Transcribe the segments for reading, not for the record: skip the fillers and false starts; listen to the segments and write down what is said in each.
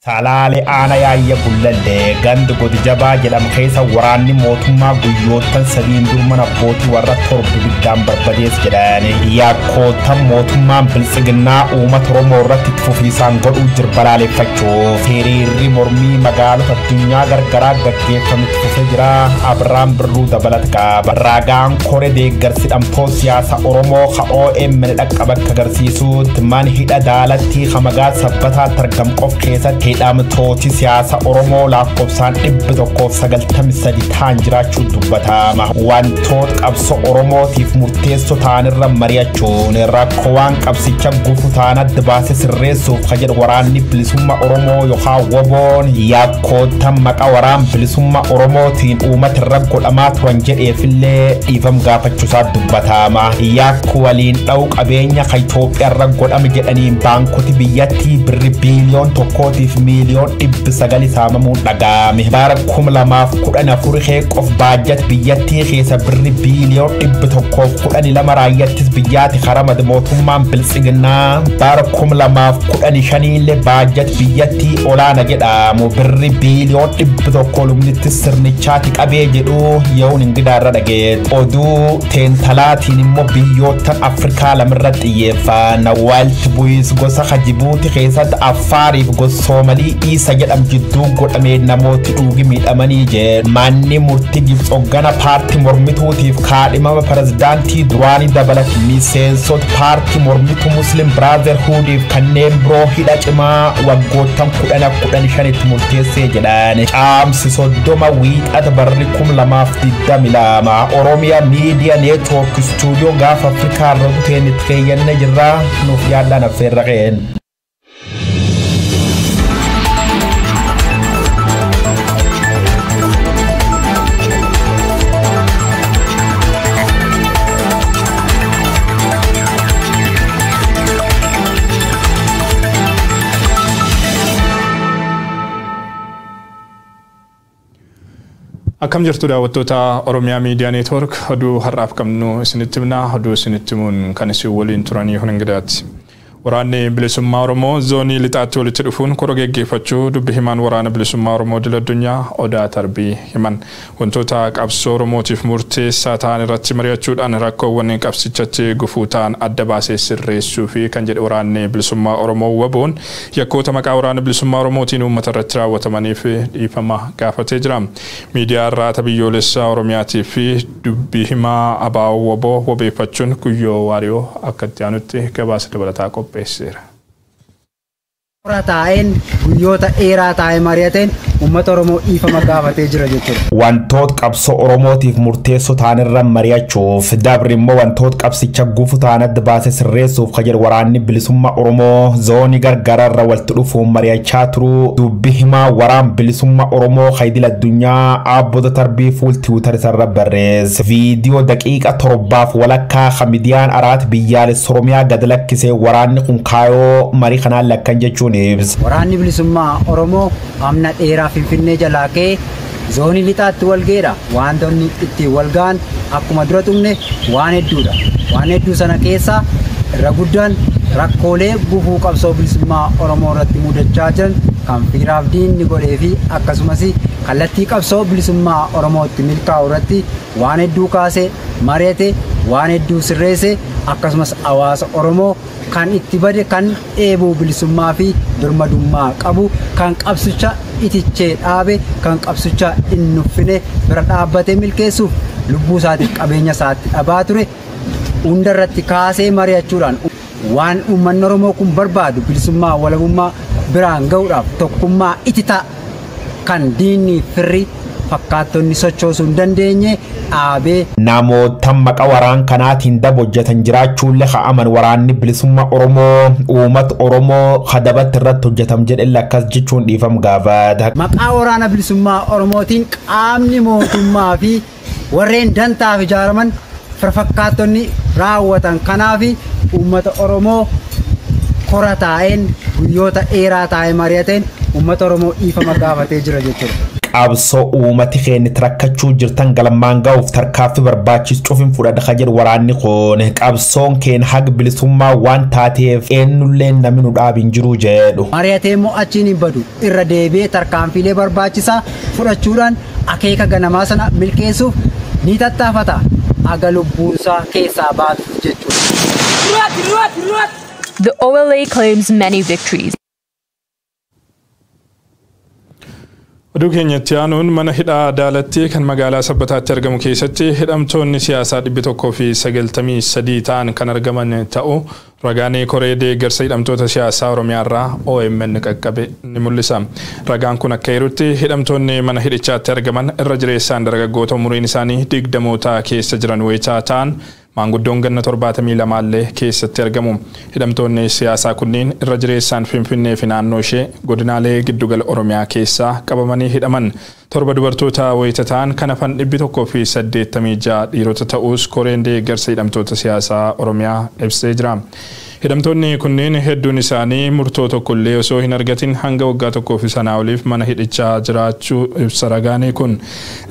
Talaale aana yaayya gullallee gandi godi jabaa jedhamu keessa waraanni mootummaa guyyoottan sadiin dur mana abbootii warra torba ibiddaan barbadees jedhan. Yakkoottan mootummaan biltsiginnaa uummata Oromoo irratti itti fufiisaan godhuu jir balaaleffachuuf hiriirri mormii magaalota addunyaa gargaraa gaggeeffamu itti fufee jira. Abiraan Birruu dabalata qaba. Ragaan koree deeggarsi dhamtoo siyaasa Oromoo ka OMN dhaqqaba akka agarsiisutti man hidha daalattii ka magaalaa sabbataatti argamu qof keessatti hidhamtooti siyaasa Oromoo lakkoofsaan 193 ta'an jiraachuu dubbatama. Wantoota qabsoo Oromootiif murteessoo ta'anirra mari'achuun rakkoo waan qabsicha gufu ta'an adda baasee sirreessuuf ka jedhu waraanni bilisummaa Oromoo yookaan WBO'n yakkoota maqaa waraan bilisummaa Oromootiin uummata irra godhamaa turan jedheefillee dhiifama gaafachuusaa dubbatama. Yakku waliin dha'u qabeenya ka Itoophiyaa irra godhame jedhaniin baankoti biyyattii birri biiliyoon 1 miiliyoon 900 saamamuun dhaga'ame. Bara 2014 keeqof baajat biyyattii keessa birri biiliyoon 112 raayyaattis biyyaatti karamade mootummaan biltsiginnaa bara 2015 illee baajat biyyattii olaana jedhamu birri biiliyoon 100 lumnitti sirnichaatti qabee jedhu yeroon ingidaarra dhageet. Oduu teentalaatiin immoo biyyoottan Afrikaa lamarra xiyyeeffanna. Waalti bu'iis gosa Jibuuti keessatti Affaariif gosa Soomalii Iisa jedhamu jidduu godhamee namooti dhugi miidhamanii jedhu. Manni murtii Gibxi hoggana paartii mormituutiif kaadhimama pirezidaantii duraanii dabalate miseensota paartii mormituu Muslim Brotherhoodiif kanneen biroo hidha cimaa waggoottan 10-15 murteessee jedhan. Caamsi 30 wiixata barri 2022 Oromiyaa Miidiyaa Neetwoork Istuudiyoo gaafa Afrikaa irra buteen itti keeyyanne jirra nuuf yaadaan affeerra qeen. Akkam jirtu daawwattoota Oromiyaa Miidiyaa Neetwoork oduu har'aaf qabnu isinitti himna. Oduu isinitti himuun kan isin waliin turanii kun Ingidaati. Waraanni bilisummaa Oromoo zoonii lixaatti walitti dhufuun kora geggeeffachuu dubbi himaan waraana bilisummaa Oromoo idil addunyaa Odaa Tarbii himan. Wantoota qabsoo Oromootiif murteessaa ta'an irratti mari'achuudhaan rakkoowwan qabsichatti gufuu ta'an adda baasee sirreessuu fi kan jedhe waraanni bilisummaa Oromoo WBO'n yakkoota maqaa waraana bilisummaa Oromootiin uummata irratti raawwatamaniif dhiifama gaafatee jira. Miidiyaa irraa biyyoolessaa Oromiyaatii fi dubbi himaa ABO WBO wabeeffachuun Guyyoo Waariyoo akka itti aanutti gabaasa dabalataa qopheesse. Taa'een guyyoota dheeraa taa'ee mari'ateen uummata Oromoo dhiifama gaafatee jira jechuudha. Wantoota qabsoo Oromootiif murteessoo ta'anirra mari'achuuf dabri immoo wantoota qabsicha gufu ta'an adda baasee sirreessuuf ka jedhu waraanni bilisummaa Oromoo zoonii gargaraa irra walitti dhufuun mari'achaa turuu dubbi himaa waraan bilisummaa Oromoo ka idil addunyaa Aabbota Tarbii fuul Tiwiitar isarra barreesse. Viidiyoo daqiiqa 7.5 ka miidiyaan Araat biyyaalessa Oromiyaa gad lakkisee waraanni kun kaayoo marii kanaan lakkan jechuun ibsa. Waraanni bilisummaa Oromoo amna dheeraa Finfinnee jalaa ka'ee zoonii lixaatti wal ga'eedha. Wantoonni ittiin wal ga'an akkuma dura xumne waan hedduudha. Waan hedduu sana keessaa irra guddaan rakkoolee gufuu qabsoo bilisummaa Oromoo irratti mudachaa jiran kan fiiraaf diinni godhee fi akkasumas kallattii qabsoo bilisummaa Oromootti milkaa'u irratti waan hedduu kaasee mari'ate, waan hedduu sirreesse, akkasumas hawaasa Oromoo kan itti bade kan dheebuu bilisummaa fi birmadummaa qabu kan qabsicha itichee dhaabe kan qabsicha hin nuffine bira dhaabbatee milkeessuuf lubbuu isaatiif qabeenya isaatti dhabaa ture hundarratti kaasee mari'achuudhaan waan uummanni Oromoo kun barbaadu bilisummaa walabummaa biraan ga'uudhaaf tokkummaa ititaa kan diinni firri fakkaattonni sochoosuu hin dandeenye dhaabee. Namoota maqaa waraan kanaatiin daba hojjetan jiraachuullee ka'aman waraanni bilisummaa Oromoo uummata Oromoo kadabatti irratti hojjetam jedhe akkas jechuun dhiifam gaafata. Maqaa waraana bilisummaa Oromootiin qaamni mootummaa fi warreen dantaaf ijaaraman fakkaattonni raawwatan kanaaf uummata Oromoo kora taa'een guyyoota dheeraa taa'ee mari'ateen uummata Oromoo dhiifama gaafatee jira jechuudha. Qabsoo uummati keenya rakkachuu jirtan galmaan ga'uuf tarkaanfii barbaachisu cufin fudhadha ka jedhu waraanni kun qabsoon keenya haga bilisummaa waan taateef eenyullee namni nu dhaabin jiru jedhu. Mari'atee immoo achiin hin badu irra deebi'ee tarkaanfiilee barbaachisaa fudhachuudhaan akeeka ganamaa sana milkeessuuf ni tattaafata aga lubbuunsaa keessaa baatu jechuudha. The OLA claims many victories. Oduu keenyatti aanuun mana hidhaa Daalatti kan magaalaa Sabbataatti argamu keessatti hidhamtoonni siyaasaa 193 ta'an kan argaman ta'uu ragaan koree deeggarsa hidhamtoota siyaasaa Oromiyaarraa OMN qaqqabe ni mul'isa. Ragaan kun akka jirutti hidhamtoonni mana hidhichaatti argaman irra jireessaan dargaggoota umuriin isaanii 20 keessa jiran wayitaa ta'an maanguddoon ganna 72 illee keessatti argamu. Hidhamtoonni siyaasaa kunneen irra jireessaan Finfinnee fi naannoo ishee godinaalee giddugala Oromiyaa keessaa qabamanii hidhaman. 7 dubartoota wayita ta'an kan hafan 186 dhiirota ta'us koreen deeggarsa hidhamtoota siyaasaa Oromiyaa ibsee jira. Hidhamtoonni kunneen hedduun isaanii murtoo tokkollee osoo hin argatin hanga waggaa tokkoo fi sanaa oliif mana hidhichaa jiraachuu ibsa ragaanii kun.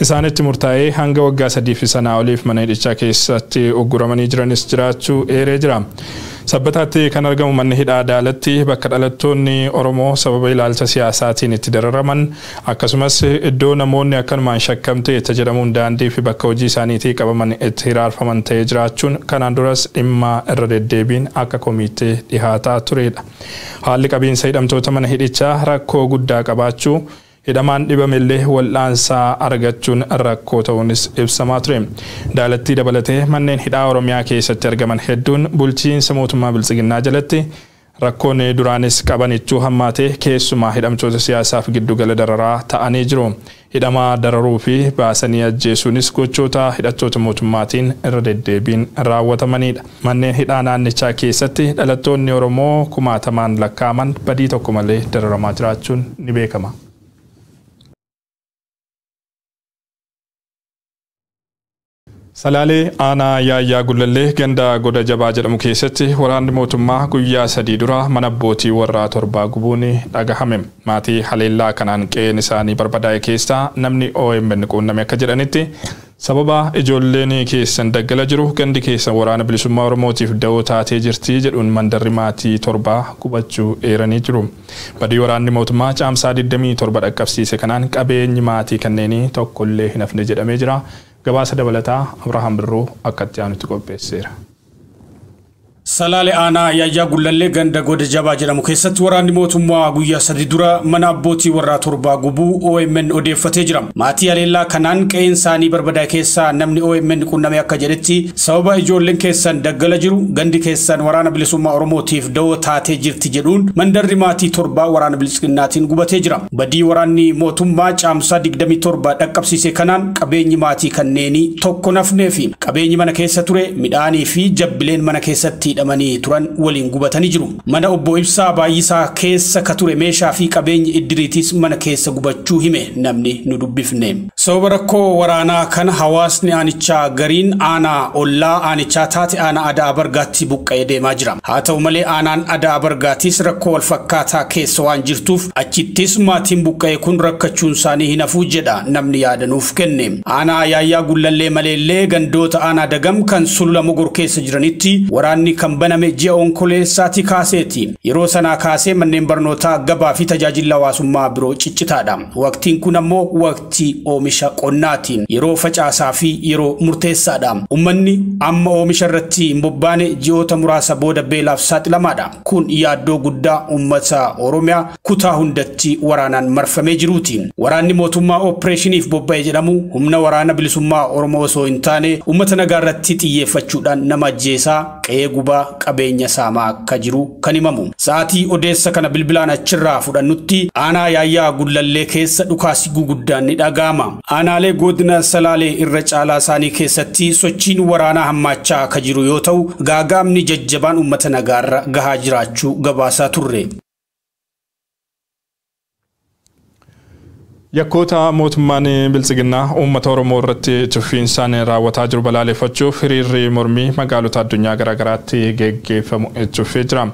Isaanitti murtaa'ee hanga waggaa 3 fi sanaa oliif mana hidhichaa keessatti ugguramanii jiranis jiraachuu eeree jira. Sabbataatti kan argamu manni hidhaa Daalatti bakka dhalattoonni Oromoo sababa ilaalcha siyaasaatiin itti dararaman akkasumas iddoo namoonni akkanumaan shakkamtee itti jedhamuun daandii fi bakka hojii isaaniitii qabaman itti hiraarfaman ta'ee jiraachuun kanaan duras dhimma irra deddeebiin akka komiitti dhihaataa turedha. Haalli qabiinsa hidhamtoota mana hidhichaa rakkoo guddaa qabaachuu hidhamaan dhibamellee wal'aansaa argachuun rakkoo ta'uunis ibsamaa ture. Daalattii dabalatee manneen hidhaa Oromiyaa keessatti argaman hedduun bulchiinsa mootummaa Biltsiginnaa jalatti rakkoon duraanis qabanichuu hammaatee keessumaa hidhamtoota siyaasaaf giddugala dararaa ta'anii jiru. Hidhamaa dararuu fi baasanii ajjeesuunis gochoota hidhattoota mootummaatiin irra deddeebiin raawwatamanidha. Manneen hidhaa naannichaa keessatti dhalattoonni Oromoo kumaatamaan lakkaa'aman badii tokko malee dararamaa jiraachuun ni beekama. Salaalee aanaa Yaayyaa Gullallee ganda Goda Jabaa jedhamu keessatti waraanni mootummaa guyyaa 3 dura mana abbootii warraa 7 gubuun dhagahame. Maatii haleellaa kanaan qe'een isaanii barbadaa'e keessaa namni OMN quunname akka jedhanitti sababa ijoolleen keessan daggala jiru gandi keessan waraana bilisummaa Oromootiif da'oo taatee jirti jedhuun mandarri maatii 7 gubachuu eeranii jiru. Badii waraanni mootummaa caamsaa 27 dhaqqabsiise kanaan qabeenyi maatii kanneenii tokkollee hin hafne jedhamee jira. Gabaasa dabalataa Abrahaam Birruu akkatti aanutti qopheesseera. Salaale aanaa Yaayyaa Gullallee ganda Goda Jabaa jedhamu keessatti waraanni mootummaa guyyaa 3 dura mana abbootii warraa 7 gubuu OMN odeeffatee jira. Maatii haleellaa kanaan qe'een isaanii barbadaa'e keessaa namni OMN quunname akka jedhetti sababa ijoolleen keessan daggala jiru gandi keessan waraana bilisummaa Oromootiif da'oo taatee jirti jedhuun mandarri maatii 7 waraana bilisummaatiin gubatee jira. Badii waraanni mootummaa caamsaa 27 dhaqqabsiise kanaan qabeenyi maatii kanneenii tokko nafnee fi qabeenyi mana keessa ture midhaanii fi jabbileen mana keessatti hidhamanii turan waliin gubatanii jiru. Mana obbo Ibsaa Baay'isaa keessa ka ture meeshaa fi qabeenyi iddiriitis mana keessa gubachuu hime namni nu dubbifne. Sababa rakkoo waraanaa kana hawaasni aanichaa gariin aanaa ollaa aanichaa taate aanaa Adaa Bargaatti buqqa'ee deemaa jira. Haa ta'u malee aanaan Adaa Bargaattis rakkoo wal fakkaataa keessa waan jirtuuf achittis maatiin buqqa'e kun rakkachuun isaanii hin hafu jedha namni yaadanuuf kenne. Aanaa Yaayyaa Gullallee maleellee gandoota aanaa Dagam kan sulula Mogor keessa jiranitti waraanni kan baname ji'a Onkoleessaati kaaseeti. Yeroo sanaa kaasee manneen barnootaa gabaa fi tajaajila hawaasummaa biroo ciccitaadha. Waqtiin kun ammoo waqtii oomisha qonnaati. Yeroo facaasaa fi yeroo murteessaadha. Uummanni amma oomisha irratti hin bobbaane ji'oota muraasa booda beelaaf saaxilamaadha. Kun yaaddoo guddaa uummata Oromiyaa kutaa hundatti waraanaan marfamee jiruuti. Waraanni mootummaa opereeshiniif bobba'e jedhamu humna waraana bilisummaa Oromoo osoo hin taane uummata nagaa irratti xiyyeeffachuudhaan nama ajjeesaa qe'ee gubaa qabeenya saamaa akka jiru kan himamu. Sa'aatii odeessa kana bilbilaan achirraa fudhannutti aanaa Yaayyaa Gullallee keessa dhukaasi guguddaan ni dhaga'ama. Aanaalee godina Salaalee irra caalaa isaanii keessatti sochiin waraanaa hammaachaa akka jiru yoo ta'u gaagaamni jajjabaan uummata nagaarra gahaa jiraachuu gabaasaa turre. Yakkoota mootummaan Biltsiginnaa uummata Oromoo irratti tuffiinsaan raawwataa jiru balaaleffachuuf hiriirri mormii magaalota addunyaa garaagaraatti geggeeffamu itti fufee jira.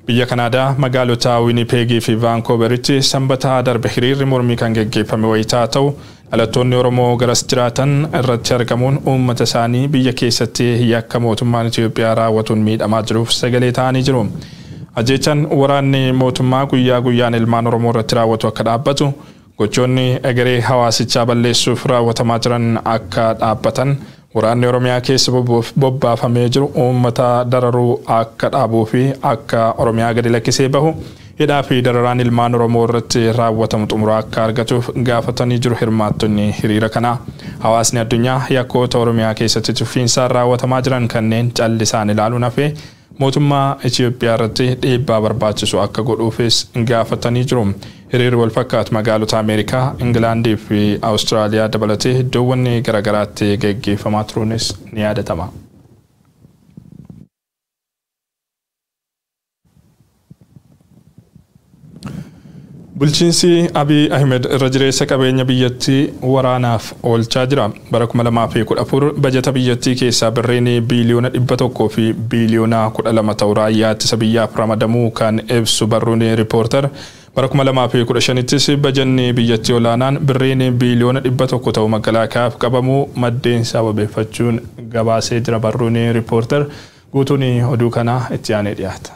Biyya Kanaadaa magaalota Wiinipeegii fi Vaankooveritti Sanbata darbe hiriirri mormii kan geggeeffame wayitaa ta'u, dhalattoonni Oromoo garas jiraatan irratti argamuun uummata isaanii biyya keessatti yakka mootummaan Itoophiyaa raawwatuun miidhamaa jiruuf sagalee ta'anii jiru. Ajjeechaan waraanni mootummaa guyyaa guyyaan ilmaan Oromoo irratti raawwatu akka dhaabbatu, gochoonni egeree hawaasichaa balleessuuf raawwatamaa jiran akka dhaabbatan, waraanni Oromiyaa keessa bobbaafamee jiru uummata dararuu akka dhaabuu fi akka Oromiyaa gadi lakkisee bahu, hidhaa fi dararaan ilmaan Oromoo irratti raawwatamu xumura akka argatuuf gaafatanii jiru hirmaattonni hiriira kanaa. Hawaasni addunyaa yakkoota Oromiyaa keessatti tuffiinsaan raawwatamaa jiran kanneen callisaan ilaaluun hafee mootummaa Itoophiyaa irratti dhiibbaa barbaachisu akka godhuufis gaafatanii jiru. Hiriirri wal fakkaatu magaalota Ameerikaa, Ingilaandii fi Awustiraaliyaa dabalatee iddoowwan garaagaraatti geggeeffamaa turuunis ni yaadatama. Bulchiinsi Abiy Ahmed irra jireessa qabeenya biyyattii waraanaaf oolchaa jira. Bara 2014 bajata biyyattii keessaa birriin biiliyoona 100 fi biiliyoona 12 ta'u raayyaa ittisa biyyaaf ramadamuu kan ibsu barruun Riippoortar, bara 2015ttis bajanni biyyattii olaanaan birriin biiliyoona 100 ta'u makalaakaaf qabamuu maddeen sababeeffachuun gabaasee jira barruun Riippoortar. Guutuun oduu kanaa itti aanee dhiyaata.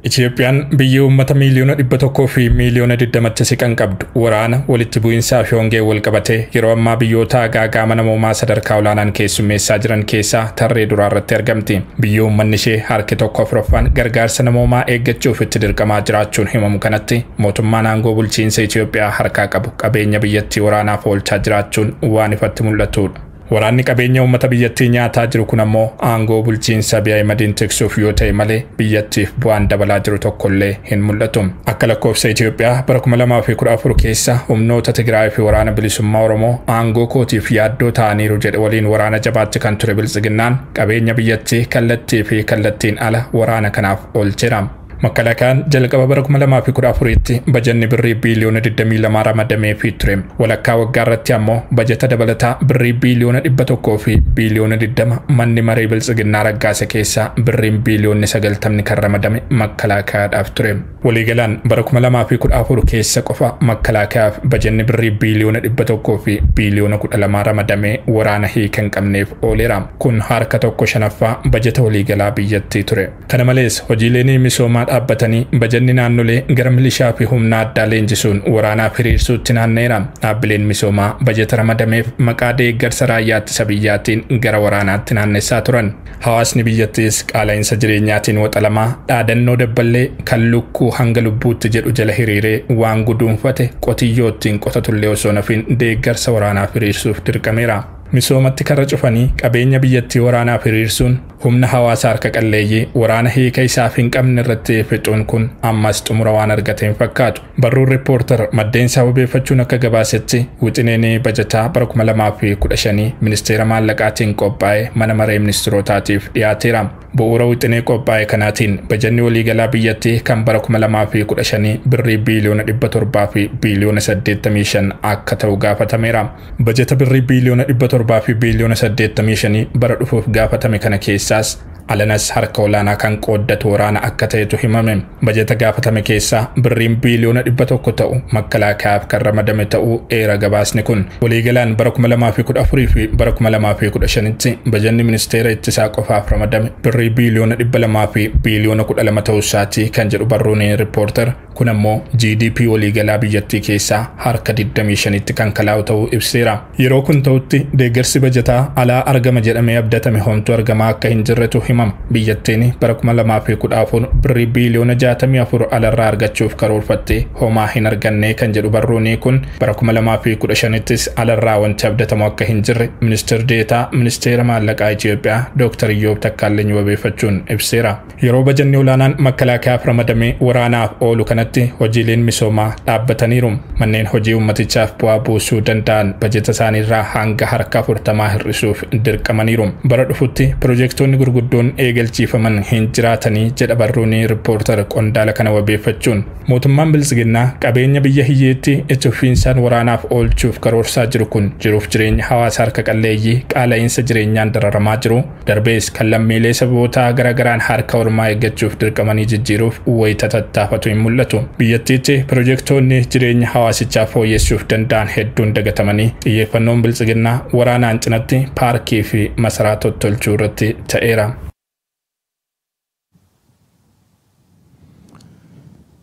Itoophiyaan biyya uummata miiliyoona 100 fi miiliyoona 20tti siqan qabdu waraana, walitti bu'iinsaa fi hongee wal qabatee yeroo ammaa biyyoota gaaga'ama namoomaa sadarkaa olaanaan keessummeessaa jiran keessaa tarree duraa irratti argamti. Biyya uummanni ishee harki tokko afuraffaan gargaarsa namoomaa eeggachuuf itti dirqamaa jiraachuun himamu kanatti, mootummaan aangoo bulchiinsa Itoophiyaa harkaa qabu qabeenya biyyattii waraanaaf oolchaa jiraachuun waan ifatti mul'atudha. Waraanni qabeenya uummata biyyattii nyaataa jiru kun ammoo aangoo bulchiinsa Abiy Ahimadiin tiksuuf yoo ta'e malee biyyattiif bu'aan dabalaa jiru tokkollee hin mul'atu. Akka lakkoofsa Itoophiyaa bara 2014 keessa humnoota Tigraay fi Waraana Bilisummaa Oromoo aangoo kootiif yaaddoo ta'aniiru jedhe waliin waraana jabaatti kan ture Biltsiginnaan qabeenya biyyattii kallattii fi kallattiin ala waraana kanaaf oolcheera. Makalaakaan jalqaba bara 2014tti bajanni birrii biiliyoona 22 ramadameefii ture. Walakkaa waggaa irratti ammoo bajata dabalataa birrii biiliyoona 100 fi biiliyoona 20 manni maree Biltsiginnaa raggaase keessaa birriin biiliyoonni 90 kan ramadame makkalaakaadhaaf ture. Waliigalaan bara 2014 keessa qofa makkalaakaaf bajanni birrii biiliyoona 100 fi biiliyoona 12 ramadamee waraana hiika hin qabneef ooleera. Kun harka tokko shanaffaa bajata waliigalaa biyyattii ture. Kana malees hojiileen misoomaa dhaabbatanii bajanni naannolee gara milishaa fi humna addaa leenjisuun waraanaaf hiriirsuutti naanna'eera. Dhaabbileen misoomaa bajata ramadameef maqaa deeggarsa raayyaa ittisa biyyaatiin gara waraanaatti naannessaa turan. Hawaasni biyyattiis qaala'insa jireenyaatiin waxalamaa dhaadannoo dabballee kan lukkuu hanga lubbuutti jedhu jala hiriiree waan guduunfate qotiyyoo ittiin qotatullee osoo nafin deeggarsa waraanaaf hiriirsuuf dirqameera. Misoomatti karra cufanii qabeenya biyyattii waraanaaf hiriirsuun humna hawaasa harka qalleeyyii waraana hiika isaaf hin qabne irratti fixuun kun ammas xumura waan argate hin fakkaatu. Barruun Riippoortar maddeen sababeeffachuun akka gabaasetti, wixineen bajataa bara 2015 ministeera maallaqaatiin qophaa'e mana maree ministeerotaatiif dhiyaateera. Bu'uura wixinee qophaa'e kanaatiin bajanni waliigalaa biyyattii kan bara 2015 birrii biiliyoona 700 fi biiliyoona 85 akka ta'u gaafatameera. Bajata birrii biiliyoona 700 fi biiliyoona 85 bara dhufuuf gaafatame kana keessaas alanas harka olaanaa kan qooddatu waraana akka ta'etu himame. Bajata gaafatame keessaa birriin biiliyoona 100 ta'u makkalaakaaf kan ramadame ta'uu eera gabaasni kun. Waliigalaan bara 2014 fi bara 2015tti bajanni ministeera ittisaa qofaaf ramadame birrii biiliyoona 200 fi biiliyoona 12 ta'uu isaatii kan jedhu barruun Riippoortar, kun ammoo GDP waliigalaa biyyattii keessaa harka 25tti kan kalaa'u ta'uu ibseera. Yeroo kun ta'utti deeggarsi bajataa alaa argama jedhamee abdatame homtuu argamaa akka hin jirretu himama. Biyyattiin bara 2014 birrii biiliyoona 64 alarraa argachuuf karoorfattee homaa hin arganne kan jedhu barruun kun, bara 2015ttis alarraa wanti abdatamu akka hin jirre ministeer deetaa ministeera maallaqaa Itoophiyaa Dr. Iyyoob Takkaaleny wabeeffachuun ibseera. Yeroo bajanni olaanaan makkalaakaaf ramadamee waraanaaf oolu kanatti kanatti hojiileen misoomaa dhaabbataniiru. Manneen hojii uummatichaaf bu'aa buusuu danda'an bajeta isaaniirraa hanga harka 40 hir'isuuf dirqamaniiru. Bara dhufutti piroojeektoonni gurguddoon eegalchiifaman hin jiraatanii jedha barruun Riippoortar qondaala kana wabeeffachuun. Mootummaan Biltsiginnaa qabeenya biyya hiyyeetti itti fufiinsaan waraanaaf oolchuuf karoorsaa jiru kun jiruuf jireenya hawaasa harka qalleeyyii qaala'iinsa jireenyaan dararamaa jiru, darbees kan lammiilee saboota garaagaraan harka ormaa eeggachuuf dirqamanii jijjiiruuf wayita tattaafatu hin mul'atu. Biyyattiitti piroojeektoonni jireenya hawaasichaa fooyyessuuf danda'an hedduun dagatamanii xiyyeeffannoon Biltsiginnaa waraanaan cinatti paarkii fi masaraa tottolchuu irratti ta'eera.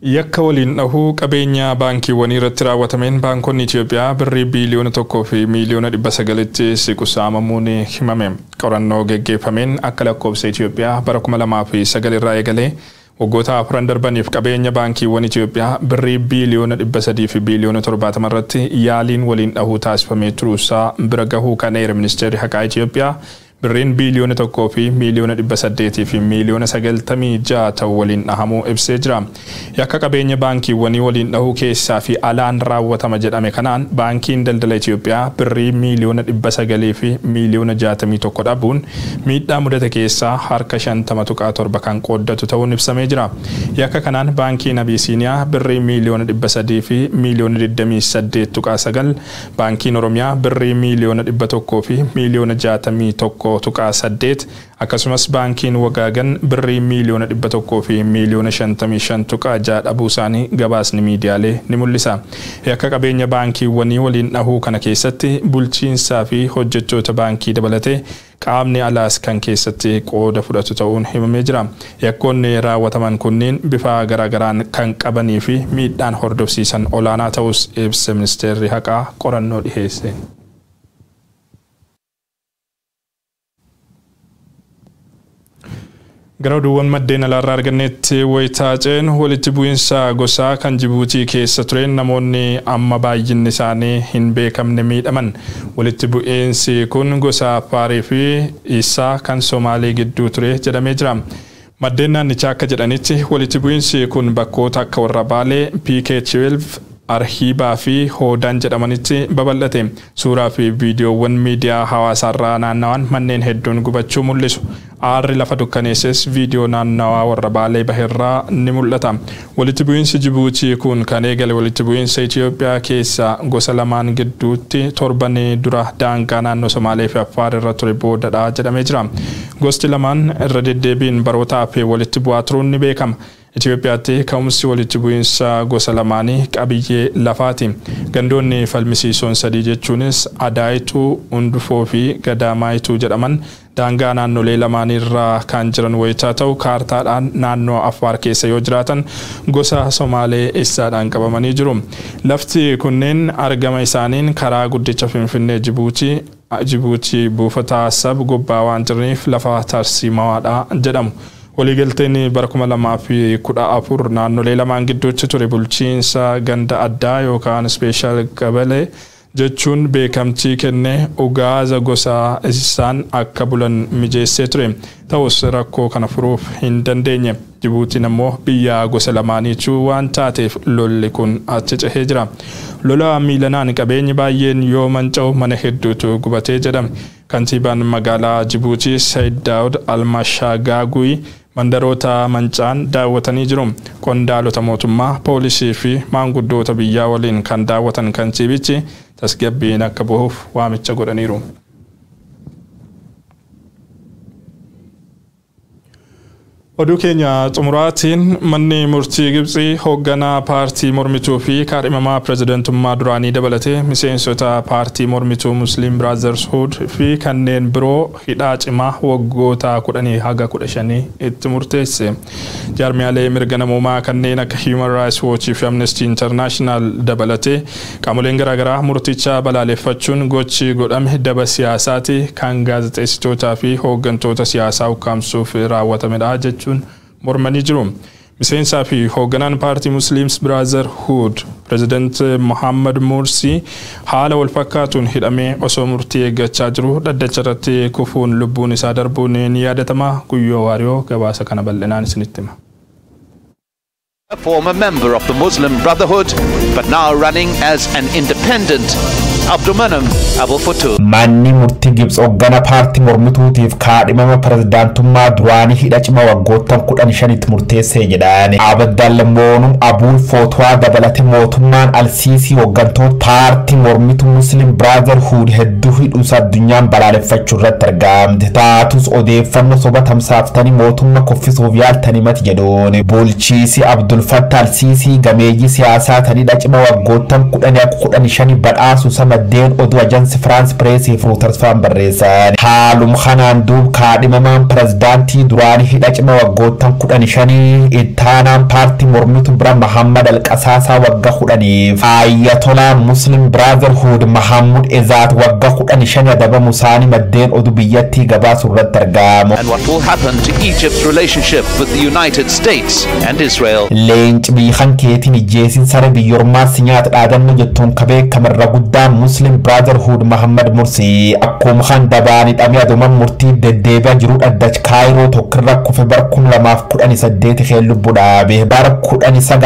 Yakka waliin dhahuu qabeenya baankiiwwanii irratti raawwatameen baankonni Itoophiyaa birrii 1.9 biiliyoonatti siqu saamamuun himame. Qorannoo geggeeffameen akka lakkoofsa Itoophiyaa bara 2009 irraa eegalee waggoota 4 darbaniif qabeenya baankiiwwan Itoophiyaa birrii 370 biiliyoona irratti yaaliin waliin dhahuu taasifamee turuusaa bira gahuu kan eere ministeerri haqaa Itoophiyaa, birriin 1.896 biiliyoona ta'u waliin dhahamuu ibsee jira. Yakka qabeenya baankiiwwanii waliin dhahuu keessaa fi alaan raawwatama jedhame kanaan baankiin daldala Itoophiyaa birrii 961,000,000 dhabuun miidhaa mudate keessaa harka 50.7 kan qooddatu ta'uun ibsamee jira. Yakka kanaan baankiin Abisiiniyaa birrii 328.9 miiliyoona, baankiin Oromiyaa birrii 161.8 miiliyoona, akkasumas baankiin Wagaagan birrii 155.6 miiliyoona dhabuu isaanii gabaasni miidiyaalee ni mul'isa. Yakka qabeenya baankiiwwanii waliin dhahuu kana keessatti bulchiinsaa fi hojjettoota baankii dabalatee qaamni alaas kan keessatti qooda fudhatu ta'uun himamee jira. Yakkoonni raawwataman kunneen bifa garaagaraan kan qabanii fi miidhaan hordofsiisan olaanaa ta'us ibsa ministeerri haqaa qorannoo dhiheesse. Gara oduuwwan maddeen alaarraa argannetti wayitaa ceenu, walitti bu'iinsa gosaa kan Jibuutii keessa tureen namoonni amma baay'inni isaanii hin beekamne miidhaman. Walitti bu'iinsi kun gosa Affaarii fi Isaa kan Somaalee gidduu ture jedhamee jira. Maddeen naannichaa akka jedhanitti, walitti bu'iinsi kun bakkoota akka warra Baalee, PK12, Arhiibaa fi Hoodaan jedhamanitti babal'ate. Suuraa fi viidiyoowwan miidiyaa hawaasaarraa naannawan manneen hedduun gubachuu mul'isu. Aarri lafa dukkaneesses viidiyoo naannawaa warra Baalee baherraa ni mul'ata. Walitti bu'iinsi Jibuutii kun kan eegale walitti bu'iinsa Itoophiyaa keessa gosa lamaan gidduutti torban dura daangaa naannoo Somaalee fi Affaar irra ture boodadha jedhamee jira. Gosti lamaan irra deddeebiin barootaaf walitti bu'aa turuun ni beekama. Itoophiyaatti ka'umsi walitti bu'iinsa gosa lamaanii qabiyyee lafaati. Gandoonni falmisiisoon sadii, jechuunis Adaayituu, Undufoo fi Gadaamaayituu jedhaman, daangaa naannolee lamaaniirraa kan jiran wayitaa ta'u, kaartaadhaan naannoo Affaar keessa yoo jiraatan gosa Somaalee Issaadhaan qabamanii jiru. Lafti kunneen argama isaaniin karaa guddicha Finfinnee Jibuutii buufata Asab gubbaa waan jiraniif lafa tarsiimawaadha jedhamu. Waliigalteen bara 2014 naannolee lamaan gidduutti ture bulchiinsa ganda addaa yookaan special gabalee jechuun beekamtii kennee ugaaza gosa isaan akka bulan mijeessee ture. Ta'us rakkoo kana furuuf hin dandeenye. Jibuutiin ammoo biyya gosa lamaaniitu waan taateef lolli kun achi cehee jira. Lola miilanaan qabeenyi baay'een yoo manca'u mana hedduutu gubatee jedhame. Kantiibaan magaalaa Jibuutii Said Daawud Almashaagaagui mandaroota mancaan daawwatanii jiru. Qondaalota mootummaa, poolisii fi maanguddoota biyyaa waliin kan daawwatan kantiibichi tasgabbiin akka bu'uuf waamicha godhaniiru. Oduu keenya xumuraatiin, manni murtii Gibxii hoogganaa paartii mormituu fi kaadhimamaa pirezidantummaa duraanii dabalatee miseensota paartii mormituu Muslim Brotherhood fi kanneen biroo hidhaa cimaa waggoota 10 haga 15 itti murteesse. Jaarmiyaalee mirga namoomaa kanneen akka Human Rights Watch fi Amnesty International dabalatee qaamoleen garaagaraa murticha balaaleffachuun gochi godhame daba siyaasaati, kan gaazexeessitootaa fi hooggantoota siyaasaa ukkaamsuuf raawwatamedha jechuun mormanii jiru. Miseensaa fi hoogganaan paartii Muslims Brotherhood Pireezidant Mohammad Mursi haala wal fakkaatuun hidhamee osoo murtii eeggachaa jiru dhaddacha irratti kufuun lubbuun isaa darbuun ni yaadatama. Guyyoo Waariyoo gabaasa kana bal'inaan isinitti hima. A former member of the Muslim Brotherhood, but now running as an independent, Abdulmonem Abul Futuh. Manni murtii Gibx hoggana paartii mormituutiif kaadhimama pirezidaantummaa duraanii hidha cima waggoottan 15tti murteessee jedhan. Abdalmoonum Abuul Footuwaa dabalate mootummaan Alsiisii hooggantoota paartii mormituu Muslim Brotherhood hedduu hidhuusa addunyaan balaaleffachuu irratti argamte. Taatus odeeffannoo soba tamsaaftanii mootummaa kuffisuuf yaaltanii mati jedhuun. Bulchiisi Abdul Fattah Alsiisii gameeyyii siyaasaa tan hidha cima waggoottan 10 15 badhaasu maddeen oduu Agence France Presse fi Reuters faan barreessan. Haalum kanaan duub kaadhimamaan pirezidaantii duraanii hidha cima waggoottan 15, ittaanaan paartii mormitu bira Mahammad Alqasaasaa wagga 10f, Ayyatolaa Muslim Brotherhood Mahammud Ezaat wagga 15 adabamu isaanii maddeen oduu biyyattii gabaasu irratti argamu. And what will happen to Egypt's relationship with the United States and Israel? Leenci biyya keetiin ijjeesin sare biyyormaa si nyaata dhaadannoo jettuun ka beekamarra guddaa Muslim Brotherhood Muhammad Mursi akkuma kan dabaan hidhamee aduman murtii deddeebi'aa jiru dhaddacha Kaayiroo tokkorra kufe bar 2018 kee lubbuu dhaabe. Bara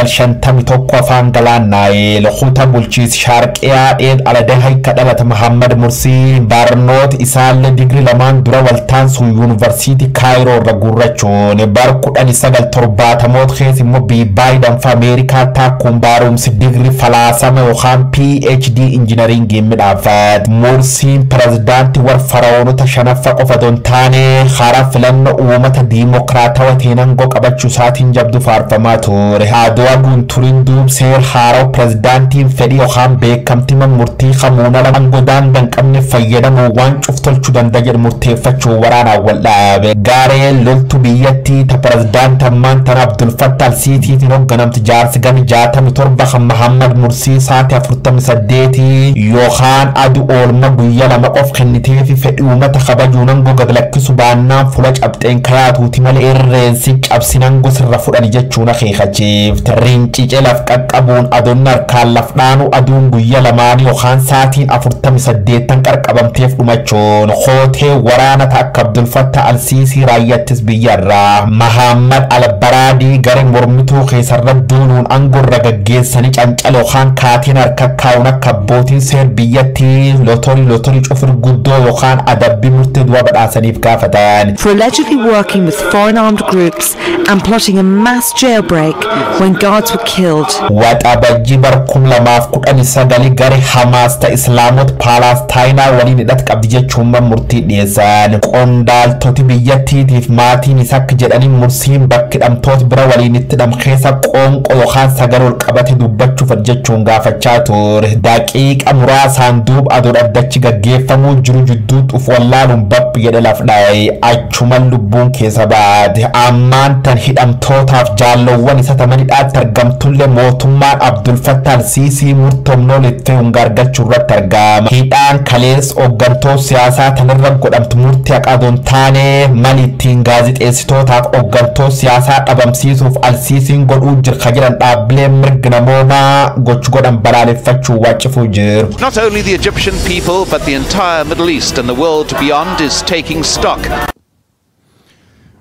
1951 afaan galaannaa'ee kutaa bulchiis Shaarqiyaa dheed Aladahay ka dhalate Muhammad Mursi barnoota isaallee digrii lamaan dura waltaansuun yuunivarsiitii Kaayiroo irra guurrachuun bara 1970moota keessa immoo Baayidan fa Ameerikaa taakkuun barumsi digrii falaasama yookaan PhD injinaringiin midhaafate. Mursiin pirezidaantii warra fara'oonota shanaffaa qofa otoo hin taane karaa filannoo uummata diimokiraatawaa ta'een aangoo qabachuu isaatiin jabdu faarfamaa ture. Haaduu guunturiin duub seer haaraw pirezidaantiin fedhii yookaan beekamtii murtii kamuuna aangoo daangaa hin qabne fayyadamuu waan cuf tolchuu danda'a jedhu murteeffachuu waraanaan wal dhaabe. Gareen loltuu biyyattii ta pirezidaantii ammaan tana Abdul Fattah Al-Siisiitiin hoogganamti jaarsi gami 67 kan Muhammad Mursii sa'aatii 48 yookaan aduu oolma guyyaa 2 qof kennitee fi fedhii uummata kabajuun aangoo gad lakkisu baannaan fuula cabxeen kayaatuuti malee irreensi cabsin aangoo sirra fudhani jechuun akeekachiifte. Rincicee laf qaqqabuun adoonni harkaan laf dhaanu aduun guyyaa lamaanii yookaan sa'aatiin 48 qarqabamteef dhumachuun hootee waraana akka Abdul Fattah Al-Siisii raayyaattis biyyarraa Muhammad Al-Baraadii garee mormituu keessarra duuluun aangoo irra gaggeessanii cancala yookaan kaatiin harka kaa'uun akka abbootiin seer biyyattii lotorii cufur guddoo yookaan adabbii murtee du'a badhaasaniif gaafatan. For allegedly working with foreign armed groups and plotting a mass jailbreak when guards were killed. Waxabajjii bar 2019 garee Hamaas ta Islaamota Paalastaayinaa waliin hidhata qabdi jechuun murtii dhiyeessan. Qondaaltoti biyyattiitiif maatiin isa akka jedhanii Mursiin bakki hidhamtoota bira waliin itti hidham keessa qoonqoo yookaan sagalee ol qabate dubbachuuf jechuun gaafachaa ture. Daqiiqa muraasaan duub aduu dhaddachi gaggeeffamuu jiru jidduutti uf wallaaluun baphi jedhe laf dha'e achuman lubbuun keessa baate. Ammaan tan hidhamtootaaf jaallowwan isa tamanidhaatti argamtullee mootummaan Abdul Fattah Al-Siisii murtoomnoo littee hunga argachuu irratti argama. Hidhaan kalees hooggantoota siyaasaa tanirra godhamtu murtii haqaa osoo hin taane mali ittiin gaazixeessitootaaf hooggantoota siyaasaa dhabamsiisuuf Al-Siisiin godhuu jira jedhan dhaabbileen mirga namoomaa gochi godhan balaaleffachuu waccifuu jiru. Not only the Egyptian people, but the entire Middle East and the world beyond is taking stock.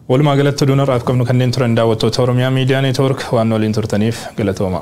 Walumaa galatti oduun har'aaf qabnu kanneen turan. Daawwattoota Oromiyaa Miidiyaa Neetwoork, waan waliin turtaniif galatooma.